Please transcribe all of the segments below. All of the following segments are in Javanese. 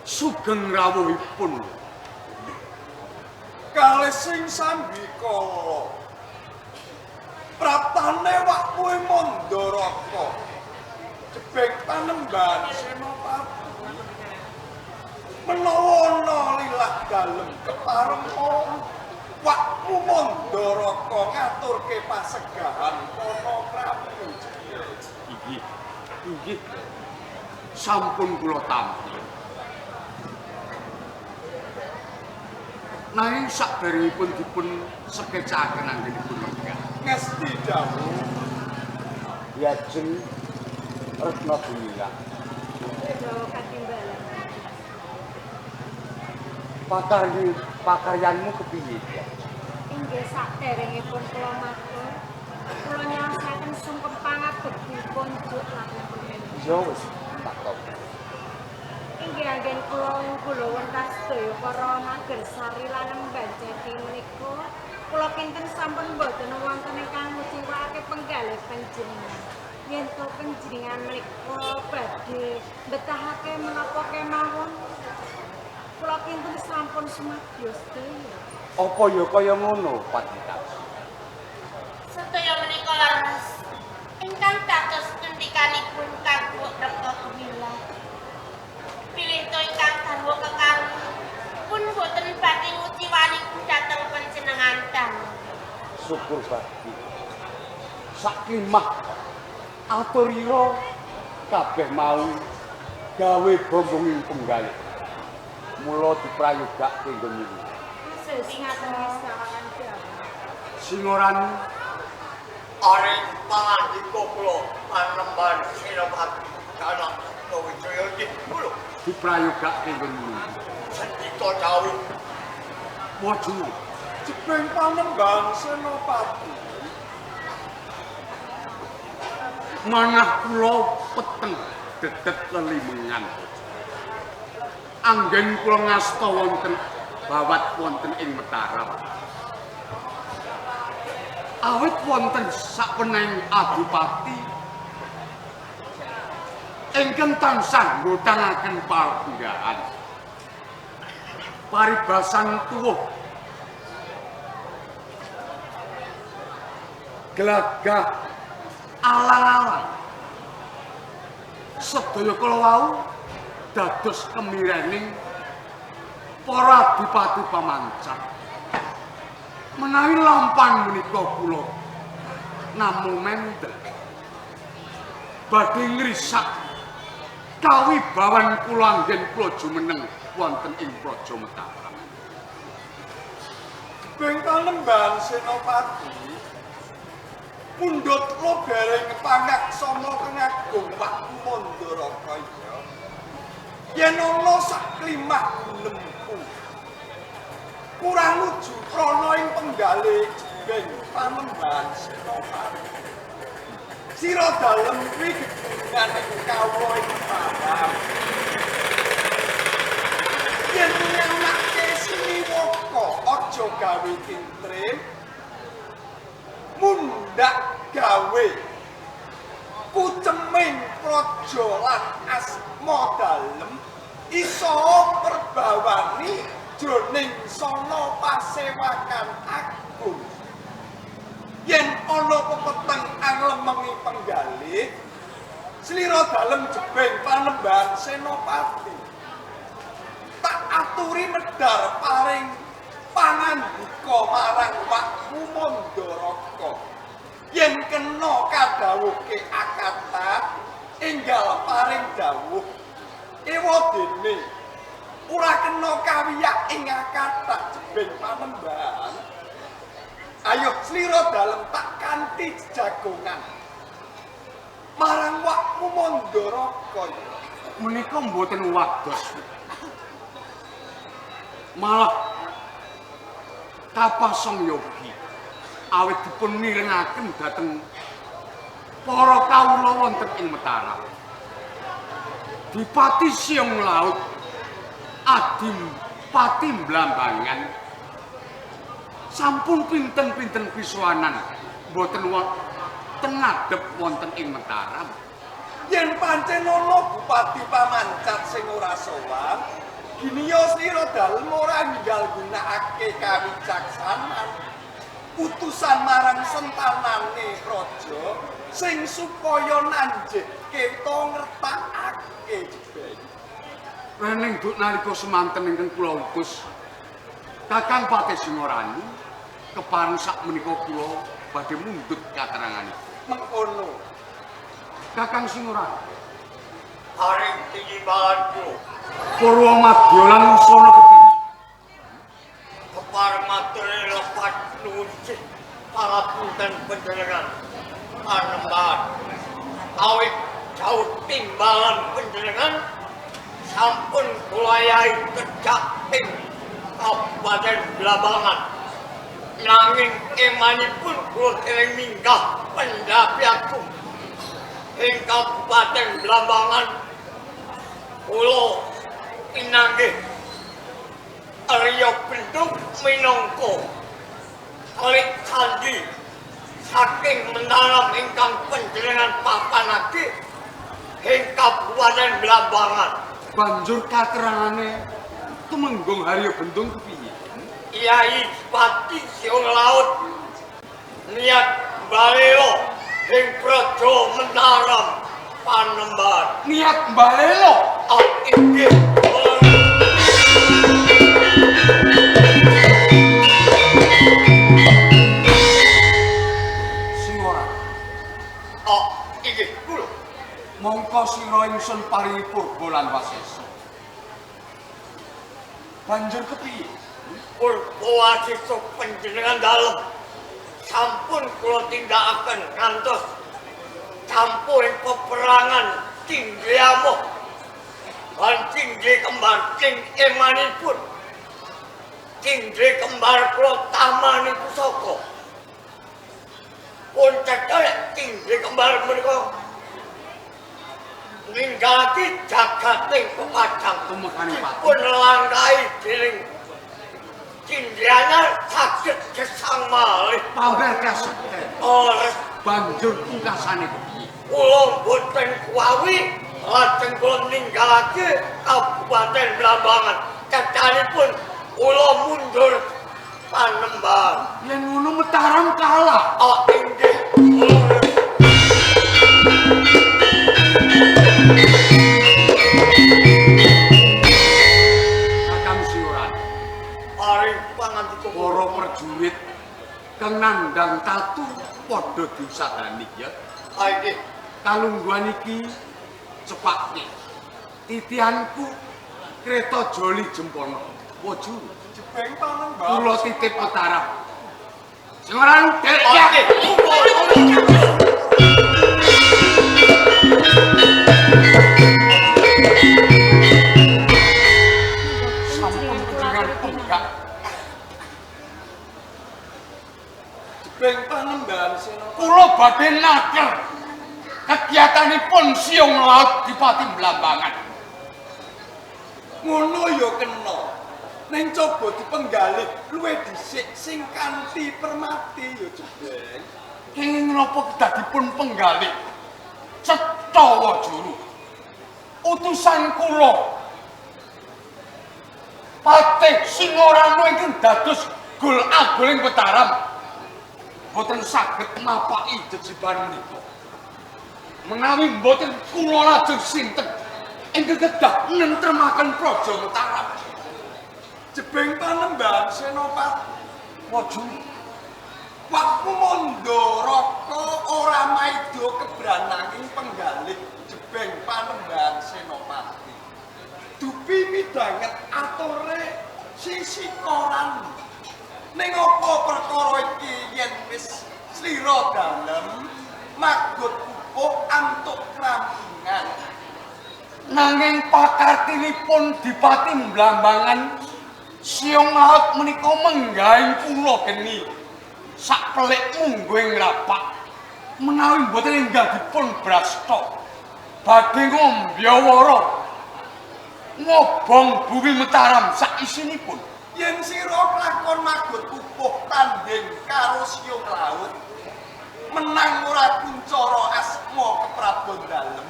Sugeng rawuhipun kalih sing sambikala praptane wakmu Mandaraka jebeng panembahan Senopati menawa ana lilah dalem kepareng wakmu Mandaraka ngaturke pasegahan para prabu. Inggih, inggih, sampun kula tampi. Nanging sakderengipun dipun sekecakaken anggenipun lenggah. Ngesti dawuh Yajeng Retna Gumilang. Katimbalan. Pakaryanmu kepiye, ya? Inggih sakderengipun kula matur, kula nyaosaken sungkem pangabekti konjuk lanipun. Ya wis, tak tampa. anggen kula nggulawentah sedaya para magersari lan mbanjati menika kula kinten sampun mboten wonten ingkang nguciwake penggalih panjenengan. Yen to panjenengan menika badhe mbetahake menapa kemawon kula kinten sampun sumadyo sedaya. Apa ya kaya ngono, Pandita? Sedaya menika leres ingkang dados ngendikanipun kanggo Rekta Gumilah. Bilih to ingkang garwa kekalih pun boten badhe nguciwani dhateng panjenengan dalu. Syukur bagi. Sakimah aturira kabeh mau gawe bombonging penggalih. Mula diprayogake nggon niku. Singorani aring pangandika kula panembahan Senopati Danang Wijaya nggih kula diprayogake nggon niku. Sendika dawuh Waju jebeng panembahan Senopati. Manah kula peteng dedet lelimengan. Anggen kula ngasta wonten bawat wonten ing Mataram. Awit wonten saweneng adipati ingkang tansah nguthangaken palenggahan. Paribasan tuwuh glagah alang-alang sedaya kala wau dados kemirening para adipati pamancat. Menawi lampahan menika kula namung mendel badhe ngrisak kawibawan kula anggen kula jumeneng wonten ing Praja Mataram. Jebeng panembahan Senopati pundhut lobering pangaksama kengagung Wakmu Mandaraka iya. Yen ana saklimah gunemku kurang nuju prana ing penggalih jebeng panembahan Senopati. Sira dalem kuwi gegunungan ing kawula ing Mataram. Yen nganake siniwaka aja gawe tintrim, mundhak gawe kuceming praja lan asma dalem iso perbawani jroning sana pasewakan agung. Yen ana pepeteng anglemengi penggalih slira dalem jebeng panembahan Senopati tak aturi medhar paring pangandika marang Wakmu Mandaraka. Yen kena kadhawuhke akata enggal paring dawuh ewadene ora kena kawiyak ing akata jebeng panembahan. Ayo slira dalem tak kanthi jejagongan marang Wakmu Mandaraka. Menika mboten wados. Malah kapasang yogi awit dipun mirengaken dhateng para kawula wonten ing Mataram. Dipati Siung Laut Adipati Blambangan sampun pinten-pinten pisuwanan mboten wonten ngadhep wonten ing Mataram. Yen pancen ana bupati pamancat sing ora sowan, giniya slira dalem ora ninggal gunakake kawicaksanan utusan marang sentanane raja sing supaya nanjihke ta ngertakake jebeng. Rening duk nalika semanten ingkang kula utus Kakang Patih Singorani kepareng sak menika kula badhe mundhut kateranganipun. Mengkono. Kakang Singorani paring tinimbalan kula. Purwa Madya lan Usana kepiye? Kepareng matur lepat nuwun pangapunten panjenengan panembahan. Awit jauh timbalan panjenengan sampun kula yayi tejak ing Kabupaten Blambangan. Nanging emanipun kula dereng minggah pendhapi agung ing Kabupaten Blambangan. Kula Pinanggih Arya Bendung minangka Kalik Candi saking Mataram ingkang panjenengan papanake ing Kabupaten Blambangan. Banjur katerangane Tumenggung Harya Bendung kepiye? Kyai Pati Siung Laut niat balelo ing Praja Mataram Panembahan. Niat balelo? Oh, inggih. Singora. Oh, inggih kula. Mongko sira ingsun paringi purba lan wasesa. Banjur kepiye? Purba wasesa panjenengan dalem sampun kula tindakaken ngantos campur ing peperangan Cindhe Amoh lan Cindhe Kembar sing emanipun Cindhe Kembar kula tamani pusaka. Pun cetha Cindhe Kembar menika ninggalake jagating pepadang tumekaning pati. Pun langkahi dening Cindhe anyar saged gesang malih. Pamer kasekten. Ora. Banjur pungkasane kepiye? Kula mboten kuwawi lajeng kula ninggalake Kabupaten Blambangan. Cethanipun kula mundur Panembahan. Yen ngono Mataram kalah. Oh inggih. Kakang Singoranu. Paring pangandika para prajurit kang nandhang tatu padha diusahani ya. Ha inggih. Kalungguhan iki cepake. Titihanku Kreta Joli Jempono. Waju Jebeng Panembahan. Kula titip Mataram. Singoranu derek Oh ya. inggih. Sampun panjenengan penggak. Jebeng Panembahan Senopati. Kula badhe naker kegiatanipun Siung Laut Dipati Blambangan. Ngono ya kena. Ning coba dipenggalih luwih dhisik sing kanthi permati ya Jebeng. Kenging napa kedah dipun penggalih? Cetha wajuru. Utusan kula Patih Singoranu ingkang dados gol agoling Mataram boten saged mapaki jejiban menika. Menawi mboten kula lajeng sinten ingkang kedah nentremaken Praja Mataram. Jebeng Panembahan Senopati. Wajuru. Wakmu Mandaraka ora maida kebrananging penggalih Jebeng Panembahan Senopati. Dupi midhanget atore sisi koran. Ning apa perkara iki yen wis slira dalem magut pupuh antuk krampungan. Nanging pakartinipun Dipati Blambangan Siung Laut menika menggahing kula geni sak pelik mungguh ing rapak menawi mboten enggal dipun brasta badhe ngombyawara ngobong bumi Mataram sak isinipun. Yen sira lakon magut pupuh tanding karo Siung Laut menang ora kuncara asma keprabon dalem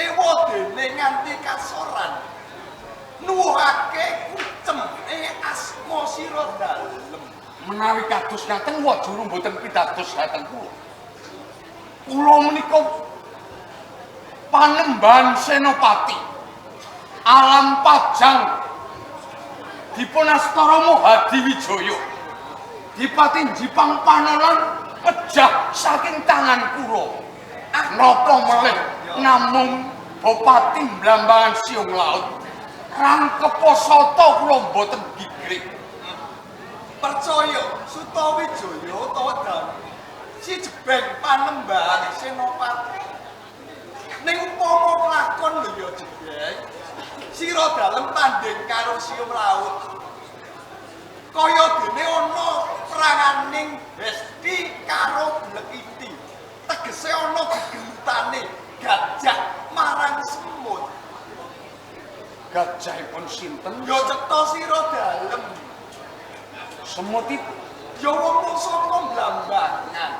ewa dene nganti kasoran nuwuhake kucem ing asma sira dalem. Menawi kados ngaten wajuru mboten pitados dhateng kula. Kula menika Panembahan Senopati Alam Pajang dipun asta Rama Hadiwijaya Dipati Jipang Panolan pejah saking tangan kula. Napa melih namung Bupati Blambangan Siung Laut rangkepa sata kula mboten gigrik. Percaya Sutawijaya utawa Danu si Jebeng Panembahan Senopati. Ning upama lakon lho ya Jebeng, sira dalem tanding karo Siung Laut. Kaya dene ana peranganing Hesti karo Blekiti. Tegese ana gegelutane gajah marang semut. Gajahipun sinten? Ya cetha sira dalem. Semutipun. Ya wong saka Blambangan.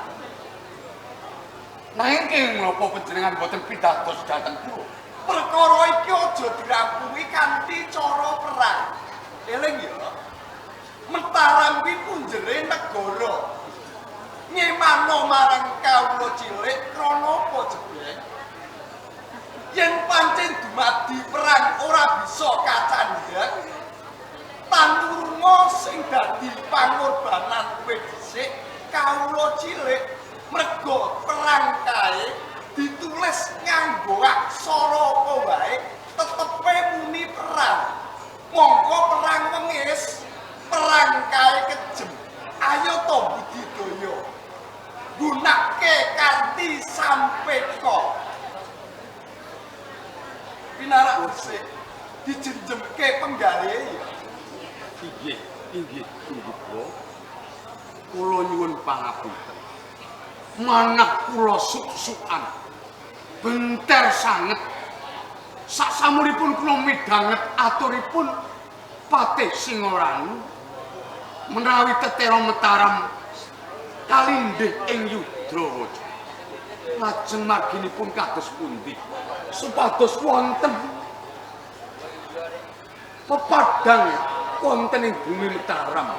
Nanging kenging menapa panjenengan boten pitados dhateng kula? Perkara iki aja dirampungi kanthi cara perang. Eling ya. Mataram kuwi punjere negara. Nyemano marang kawula cilik krana apa jebeng? Yen pancen dumadi perang ora bisa kacandhak, tanurunga sing dadi pangorbanan kowe dhisik kawula cilik merga perang kae ditulis nganggo aksara apa wae tetepe muni perang. Mongko perang wengis, perang kae kejem. Ayo to budidaya. Gunake kanthi sampeka. Pinarak dhisik dijenjemke penggalihe ya. Inggih, inggih, inggih kula. Kula nyuwun pangapunten. Manah kula suk-sukan. Benter sanget. Saksamuripun kula midhanget aturipun Patih Singoranu menawi tetera Mataram kalindih ing Yudrawaja. Lajeng marginipun kados pundi supados wonten pepadang wonten ing bumi Mataram.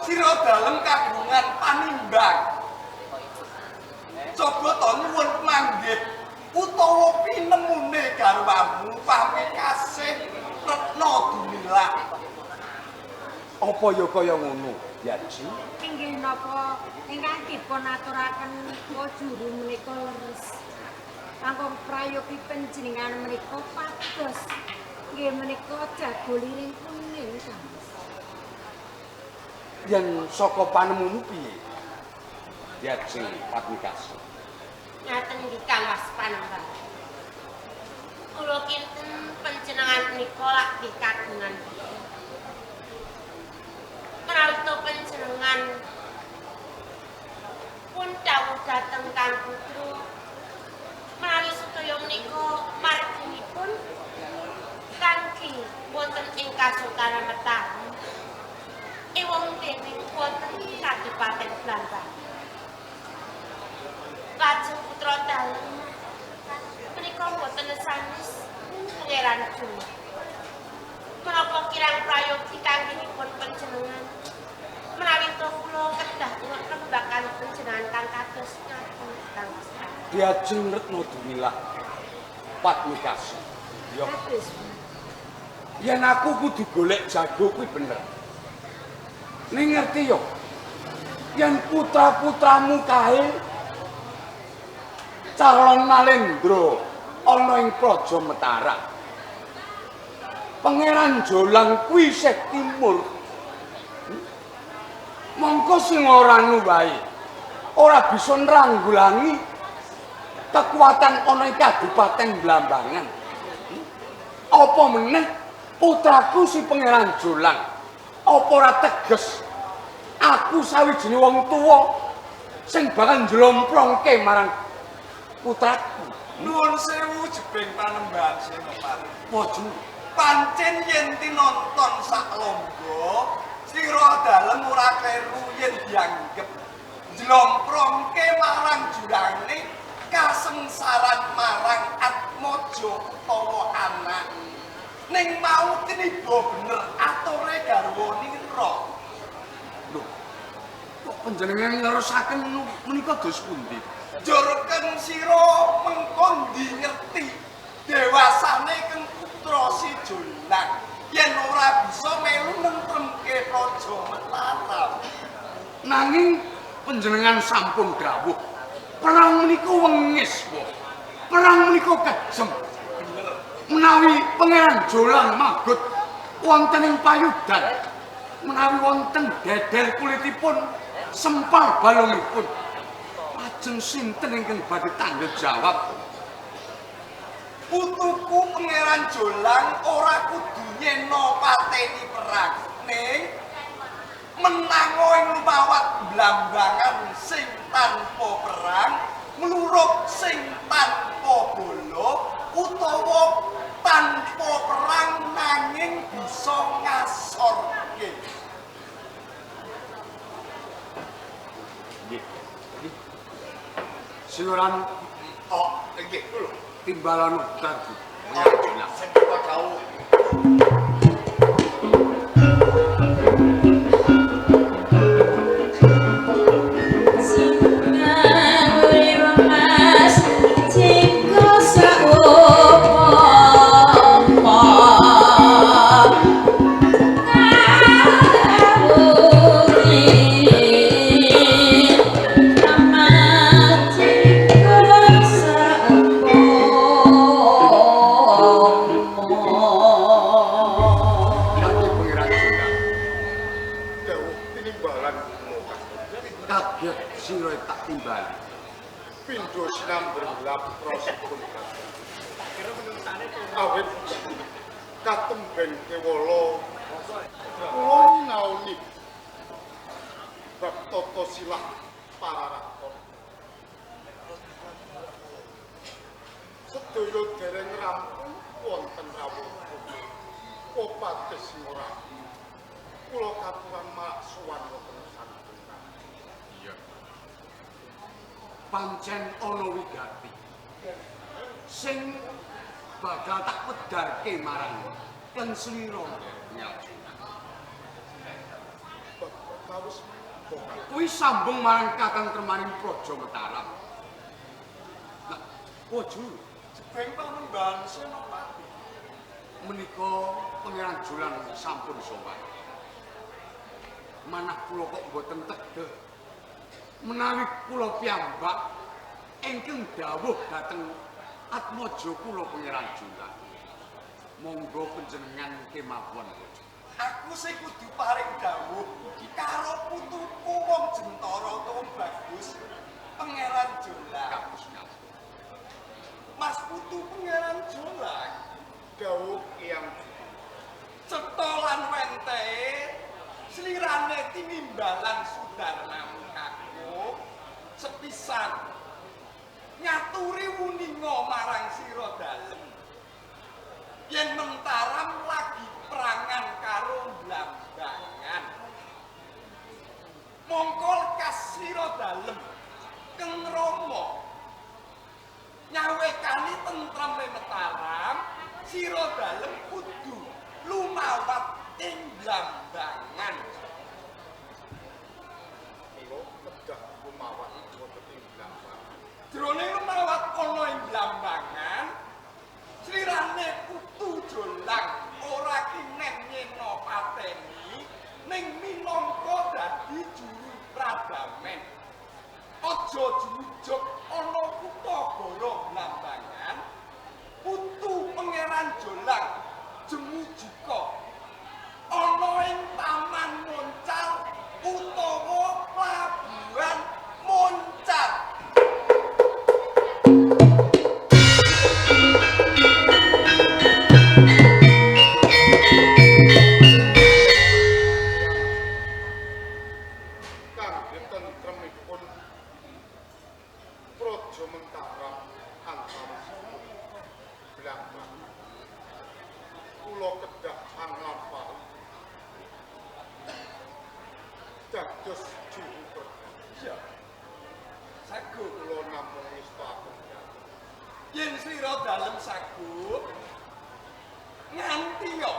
Sira dalem kagungan panimbang. Coba to nyuwun manggih utawa pinemune garwamu pamikasih Retna Dumilah. Apa ya kaya ngono, Yaji? Inggih napa ingkang dipun aturaken juru menika leres. Langkung prayogi panjenengan menika pados nggih menika jago liring kuning, Kang. Yen saka panemumu piye? Yaji Patmikasih. Ngaten nggih Kang Mas Panembahan. Kula kinten panjenengan menika lak nggih kagungan. Menawi to panjenengan pun dawuh dhateng Kang Putra menawi sedaya menika marginipun kangge wonten ing Kasultanan Mataram ewang dening wonten Kadipaten Blambangan. Lajeng putra dalem menika boten sanes Pangeran Juma. Menapa kirang prayogi kanggenipun panjenengan menawi to kula kedah ngrembakan panjenengan kang kados ngaten Kang Mas. Diajeng Retna Dumilah Patmikasih. Ya. Yen aku kudu golek jago kuwi bener. Ning ngerti yo. Yen putra-putramu kae calon Nalendra ana ing Praja Mataram. Pangeran Jolang kuwi isih timur. Mongko sing ora wae ora bisa nranggulangi kekuatan ana ing Kabupaten Blambangan. Apa meneh putraku si Pangeran Jolang apa ora teges aku sawijine wong tuwa sing bakal njlomprongke marang putraku. Nuwun sewu jebeng Panembahan Senopati. Wajeng pancen yen tinonton sak longgo sira dalem ora kleru yen dianggep njlomprongke marang jurane kasengsaran marang atmaja utawa anak. Ning mau tiniba bener atore garwa nira. Lho, kok panjenengan ngleresaken menika dos pundi? Jurken sira mengko ndi ngerti dewasane keng putra si Jolang yen ora bisa melu nentremke Praja Mataram. Nanging panjenengan sampun dawuh perang menika wengis, perang menika kejem. Menawi Pangeran Jolang magut wonten ing payudan, menawi wonten dedel kulitipun sempal balungipun, lajeng sinten ingkang badhe tanggung jawab? Putuku Pangeran Jolang ora kudu nyena pateni perang, ning menango ing lumawat Blambangan sing tanpa perang, ngluruk sing tanpa bala, utawa tanpa perang bisa ngasorke. Nggih. Singoran oh nggih kula timbalan udan. Sing dawuh. Awit katemben kewala kula nyinaoni bab tata silah pararaton. Sedaya dereng rampung wonten rawuh Bupati Singorani. Kula katuran malak sowan wonten santengan. Iya. Pancen ana wigati sing bakal tak wedharke marang keng slira Nyajuna. Kuwi sambung marang Kakang Tremaning Praja Mataram. Lah, kojo jebeng panembahan Senopati. Menika Pangeran Jolang sampun sowan. Manah kula kok mboten tegeh. Menawi kula piyambak ingkang dawuh dhateng atmaja kula Pangeran Jolang. Monggo panjenengan kemawon. Aku sing kudu paring dawuh karo putuku wong Jentara utawa wong bagus Pangeran Jolang. Kados napa? Mas putu Pangeran Jolang dawuh Eyang cetha lan wentehe slirane tinimbalan Sudarmamu kakung sepisan ngaturi wuninga marang sira dalem yen Mentaram lagi perangan karo Blambangan. Mongko lekas sira dalem keng Rama nyawekani tentreme Mataram, sira dalem kudu lumawat ing Blambangan. Kula kedah lumawat wonten ing Blambangan. Jroning lumawat ana ing Blambangan, slirane putu Jolang ora kinen nyena pateni ning minangka dadi juru pradamen. Aja jujuk ana kutha Goro Blambangan, putu Pangeran Jolang jemujika ana ing Taman Moncar utawa Pelabuhan Moncar. Kangge tentremipun Praja Mataram antawisipun Blambangan, kula kedah anglampahi dados juru perang. Iya. Sagup Kula namung ngestakaken dawuh. Yen slira dalem sagup nganti yo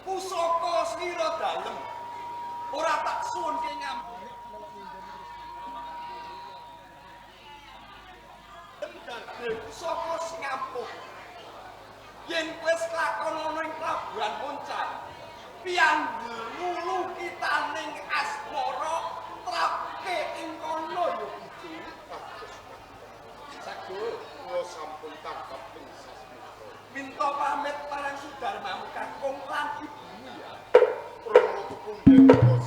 pusaka slira dalem ora tak suwunke ngampu. Dadi pusaka sing ampuh. Yen wis lakon ana ing Pelabuhan Moncar, piyandel ngulu kitaning asmara trapke ing kono ya Bojo. Kados napa? Sagup. Kula sampun tanggap ing sasmita. Minta pamit marang Sudarmamu kakung lan ibumu ya. Prana punden kula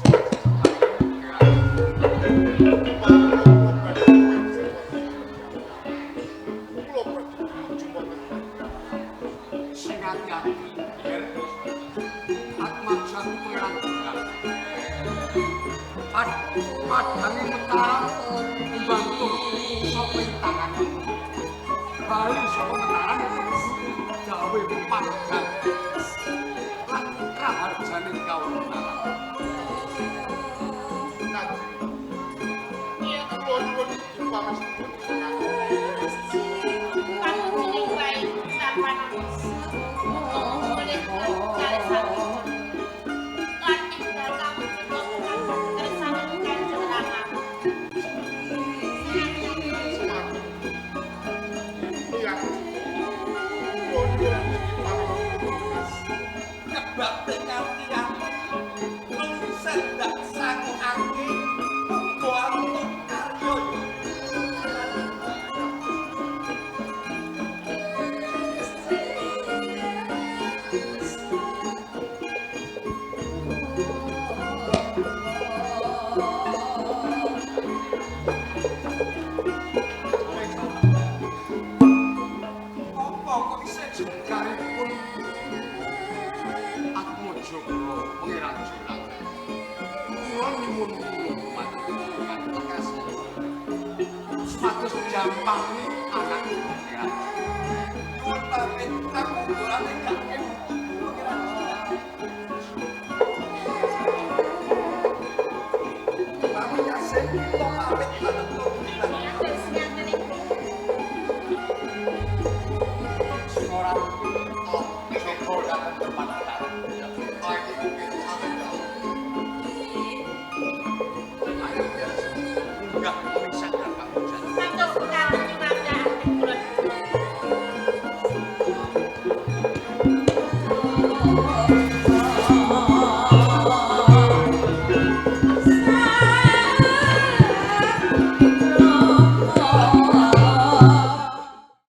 Sing ati-ati yen atmajaku Pangeran Jolang. Padange Mataram mbantung saka ing tanganku. Bali saka Mataram gawe panggal. Supados jampang.